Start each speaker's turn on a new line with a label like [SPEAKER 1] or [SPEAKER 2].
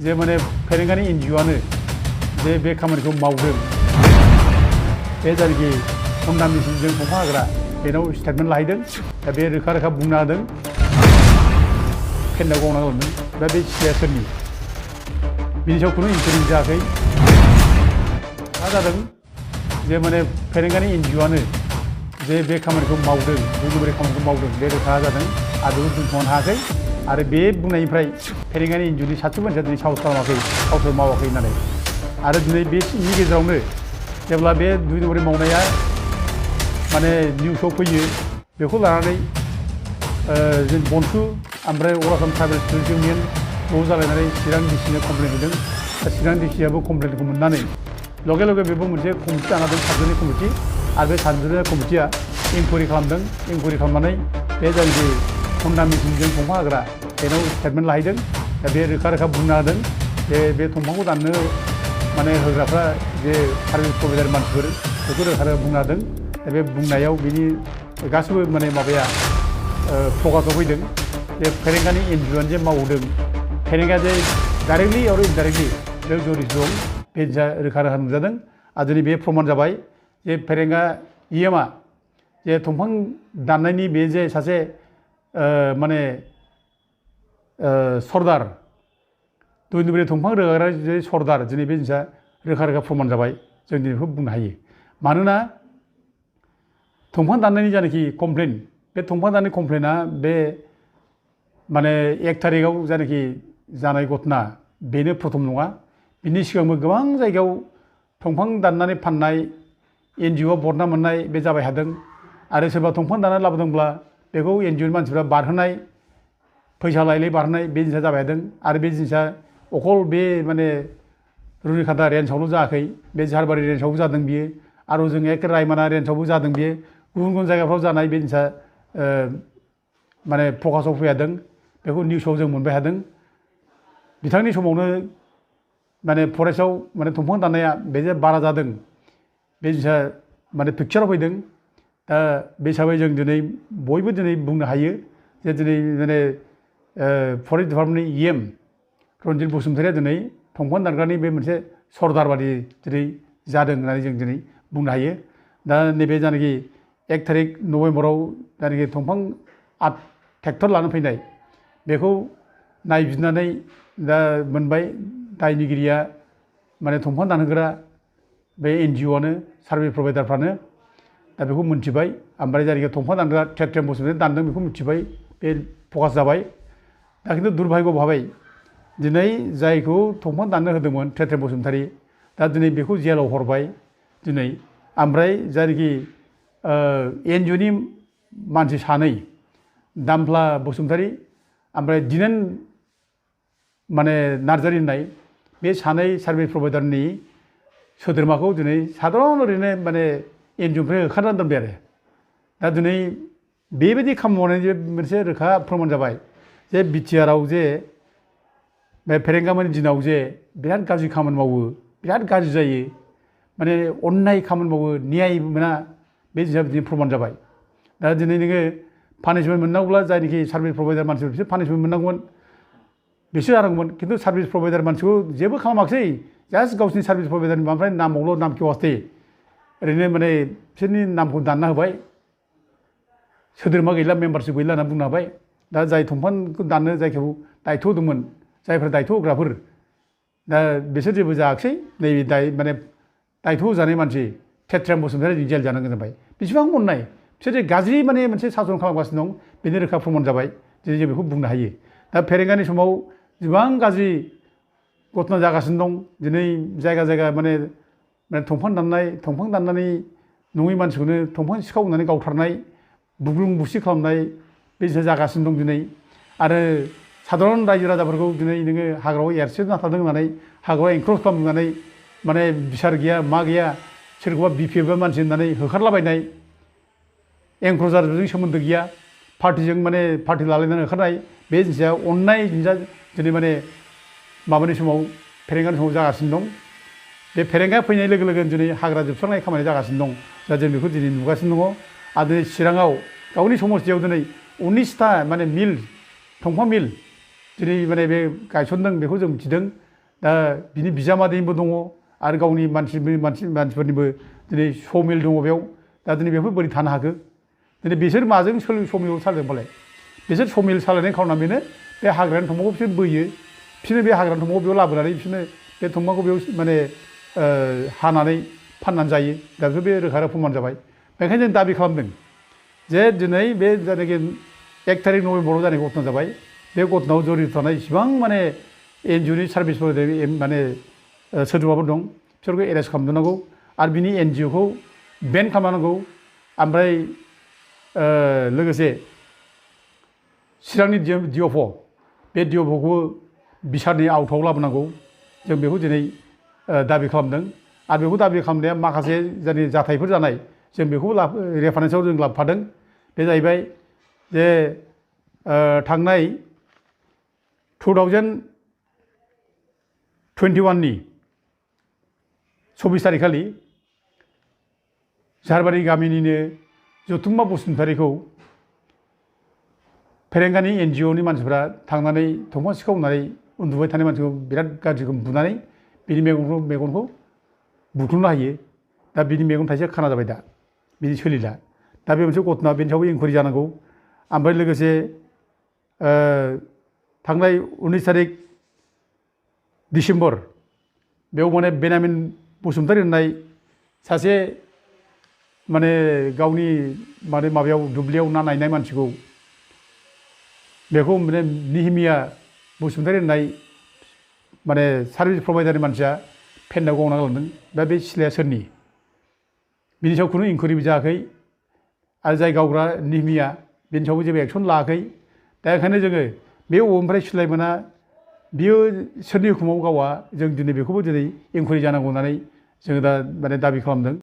[SPEAKER 1] जे माने फेरेंगानि एनजिअआनो जे बे खामानिखौ मावदों बे जायनाखि हन्डा मेसिनजों दंफां हाग्रा बेनाव स्टेटमेन्ट लाहैदों दा बे रोखा रोखा बुंना होदों केन्दाव गावना होदों दा बे सिलाया सोरनि बिनि सायाव खुनु इनकुवारि जायाखै मा जादों जे माने फेरेंगानि एनजिअआनो जे बे खामानिखौ मावदों गुबुन खामानिखौ मावदों बे रोखा जादों आरो दोनथ'नो हायाखै आरो बे बुंनायनिफ्राय फेरेंगानि एनजिअनि सासे मानसिया दिनै साहस खालामाखै साहस मावाखै होननानै आरो दिनै बेनि गेजेरावनो जेब्ला बे 2 नम्बरनि मावनाया माने निउसाव फैयो बेखौ लानानै जों बन्सु ओमफ्राय अरासाम ट्राइबेल स्टुडेन्टस इउनियन ज' जालायनानै चिरां डिसिनो कमप्लेन होदों दा चिरां डिसिआबो कमप्लेनखौ मोननानै लगे लगे बेबो मोनसे कमिटि दाना दों सातजननि कमिटि आरो बे सातजननि कमिटिया इनकुवारि खालामदों इनकुवारि खालामनानै बे जायनाखि हन्डा मेसिनजों दंफां हाग्रा बेनाव स्टेटमेन्ट लाहैदों दा बे रोखा रोखा बुंना होदों जे बे दंफांखौ दाननो माने होग्राफ्रा जे सार्भिस प्रभाइडार मानसिफोर बेखौ रोखा रोखा बुंना होदों दा बे बुंनायाव बिनि गासैबो माने माबाया फकासाव फैदों जे फेरेंगानि एनजिअआनो जे मावदों फेरेंगा जे डाइरेक्टलि आरो इनडाइरेक्टलि बेयाव जड़ित दं बे रोखा रोखा नुजादों आरो दिनै बे प्रमान जाबाय जे फेरेंगा इएमआ जे दंफां दाननायनि बे जे सासे माने सरदार 2 नम्बरनि दंफां रोगाग्रा जे सरदार दिनै बे जिनिसा रोखा रोखा प्रमान जाबाय जों दिनै बेखौ बुंनो हायो मानोना दंफां दाननायनि जानाखि कमप्लेन बे दंफां दाननायनि कमप्लेना बे माने 1 थारिखआव जानाखि जानाय घटना बेनो प्रथम नङा बिनि सिगांबो गोबां जायगायाव दंफां दाननानै फाननाय एनजिअआ बदना मोननाय बे जाबाय थादों आरो सोरबा दंफां दाननानै लाबोदोंब्ला बेखौ एनजिअनि मानसिफ्रा बारहोनाय फैसा लायलाय बारहोनाय बे जिनिसा जाबाय थादों आरो बे जिनिसा अकल बे माने रुनिखाता रेन्जआवल' जायाखै बे झारबारि रेन्जआवबो जादों बियो आरो जों एखे रायमाना रेन्जआवबो जादों बियो गुबुन गुबुन जायगाफ्राव जानाय बे जिनिसा माने फकासाव फैदों बेखौ निउसाव जों मोनबाय थादों बिथांनि समावनो माने फरेस्टआव माने दंफां दाननाया बे जे बारा जादों बे जिनिसा माने पिक्चाराव फैदों दा बे हिसाबै जों दिनै बयबो दिनै बुंनो हायो जे दिनै माने फरेस्ट डिपार्टमेन्टनि इएम रन्जित बसुमतारिया दिनै दंफां दानग्रानि बे मोनसे सरदार बादि दिनै जादों होननानै जों दिनै बुंनो हायो दा नैबे जानाखि 1 थारिख नभेम्बराव जानाखि दंफां ट्रेक्टर लानो फैनाय बेखौ नायबिजिरनानै दा मोनबाय दायनिगिरिया माने दंफां दानहोग्रा बे एनजिअआनो सार्भिस प्रभाइडारफ्रानो दा बेखौ मिन्थिबाय ओमफ्राय जायनाखि दंफां दानग्रा थेम बसुमतारी दानदों बेखौ मिन्थिबाय बे फकास जाबाय दा खिन्थु दुर्भाग्य भाबै दिनै जायखौ दंफां दाननो होदोंमोन थेम बसुमतारी दा दिनै बेखौ जेलाव हरबाय दिनै ओमफ्राय जायनाखि एनजिअनि मानसि सानै दामफ्ला बसुमतारी ओमफ्राय दिनेन माने नार्जारि होननाय बे सानै सार्भिस प्रभाइडारनि सोद्रोमाखौ दिनै साधारन ओरैनो माने एनजिअनिफ्राय होखारनानै दोनबाय आरो दा दिनै बेबायदि खामानि मावनायनि मोनसे रोखा प्रमान जाबाय जे बिटिआरआव जे बे फेरेंगामोननि दिनाव जे बिराद गाज्रि खामानि मावो बिराद गाज्रि जायो माने अन्याय खामानि मावो न्याय मोना बे जिनिसा दिनै प्रमान जाबाय दा दिनै नोङो पानिशमेन्ट मोननांगौब्ला जायनाखि सार्भिस प्रभाइडार मानसिफोर बिसोर पानिशमेन्ट मोननांगौमोन बिसोर जानांगौमोन खिन्थु सार्भिस प्रभाइडार मानसिखौ जेबो खालामाखिसै जास्ट गावसिनि सार्भिस प्रभाइडारनि माबानिफ्राय नामावल' नाम केवास्ते ओरैनो माने बिसोरनि नामखौ दानना होबाय सोद्रोमा गैला मेम्बारशिप गैला होनना बुंनो हाबाय दा जाय दंफांखौ दाननो जायखौ दायथ' होदोंमोन जायफ्रा दायथ' होग्राफोर दा बिसोर जेबो जायाखिसै नैबे माने दायथ' होजानाय मानसि थेम बसुमतारी जेल जानो गोनां जाबाय बेसेबां अननाय बिसोर जे गाज्रि माने मोनसे सासन खालामगासिनो दं बेनि रोखा प्रमान जाबाय दिनै जों बेखौ बुंनो हायो दा फेरेंगानि समाव गोबां गाज्रि घटना जागासिनो दं दिनै जायगा जायगा माने दंफां दाननानै नङै मानसिखौनो दंफां सिखावनानै गावथारनाय बुग्लुं बुसि खालामनाय बे जिनिसा जागासिनो दं दिनै आरो साधारन रायजो राजाफोरखौ दिनै नोङो हाग्रायाव एरसोना थादों होननानै हाग्रायाव एनक्ल'ज खालामनानै माने बिसार गैया मा गैया सोरखौबा बिपिएफ मानसि होननानै होखारलाबायनाय एंक्रजारजों सोमोन्दो गैया पार्टिजों माने पार्टि लालायनानै होखारनाय बे जिनिसा अन्नाय जिनिसा दिनै माने माबानि समाव फेरेंगानि समाव जागासिनो दं बे फेरेंगा फैनाय लोगो लोगो दिनै हाग्रा जोबस्रांनाय खामानि जागासिनो दं दा जों बेखौ दिनै नुगासिनो दङ आरो दिनै चिराङाव गावनि समस्थियाव दिनै 19टा माने मिल दंफां मिल दिनै माने बे गायसनदों बेखौ जों मिथिदों दा बिनि बिजामादैनिबो दङ आरो गावनि मानसिफोरनिबो दिनै समिल दङ बेयाव दा दिनै बेफोर बोरै थानो हाखो दिनै बिसोर माजों समिल सालायदोंबालाय बिसोर समिल सालायनाय खार'ना बेनो बे हाग्रानि दंफांखौ बिसोर बोयो बिसोरनो बे हाग्रानि दंफांखौ बेयाव लाबोनानै बिसोरनो बे दंफांखौ बेयाव माने हानानै फाननानै जायो दा बेखौ बे रोखा रोखा प्रमान जाबाय बेखायनो जों दाबि खालामदों जे दिनै बे जायनाखि 1 थारिख नभेम्बराव जानाय घटना जाबाय बे घटनायाव जड़ित थानाय इसिबां माने एनजिअनि सार्भिसफोर माने सोद्रोमाफोर दं बिसोरखौ एरेस्ट खालामनांगौ आरो बिनि एनजिअखौ बेन खालामनांगौ ओमफ्राय लोगोसे चिरांनि डिअफ बे डिअफखौबो बिसारनि आवथाव लाबोनांगौ जों बेखौ दिनै दाबि खालामदों आरो बेखौ दाबि खालामनाया माखासे जोंनि जाथायफोर जानाय जों बेखौ रेफारेन्सआव जों लाबोफादों बे जाहैबाय जे थांनाय 2021 नि 24 थारिखखालि झारबारि गामिनिनो जथुम्मा बसुमतारीखौ फेरेंगानि एनजिअनि मानसिफ्रा थांनानै दंफां सिखावनानै उन्दुबाय थानाय मानसिखौ बिराद गाज्रि बुनानै बिनि मेगनखौ बुख्रुबनो हायो दा बिनि मेगन थाइसेया खाना जाबाय दा बिदि सोलिला दा बे मोनसे घटना बेनि सायावबो इनकुवारि जानांगौ ओमफ्राय लोगोसे थांनाय 19 थारिख डिसेम्बर बेयाव माने बेनामिन बसुमतारी होननाय सासे माने गावनि माने माबायाव दुब्लियाव ना नायनाय मानसिखौ बेखौ माने निहिमिया बसुमतारी होननाय माने सार्भिस प्रभाइडारनि मानसिया फेन्दाव गावना गालांदों दा बे सिलाया सोरनि बिनि सायाव खुनु इनकुवारिबो जायाखै आरो जाय गावग्रा निहिमिया बेनि सायावबो जेबो एक्सन लायाखै दा ओंखायनो जोङो बे अबेनिफ्राय सिलाय मोना बियो सोरनि हुकुमाव गावा जों दिनै बेखौबो दिनै इनकुवारि जानांगौ होननानै जोङो दा माने दाबि खालामदों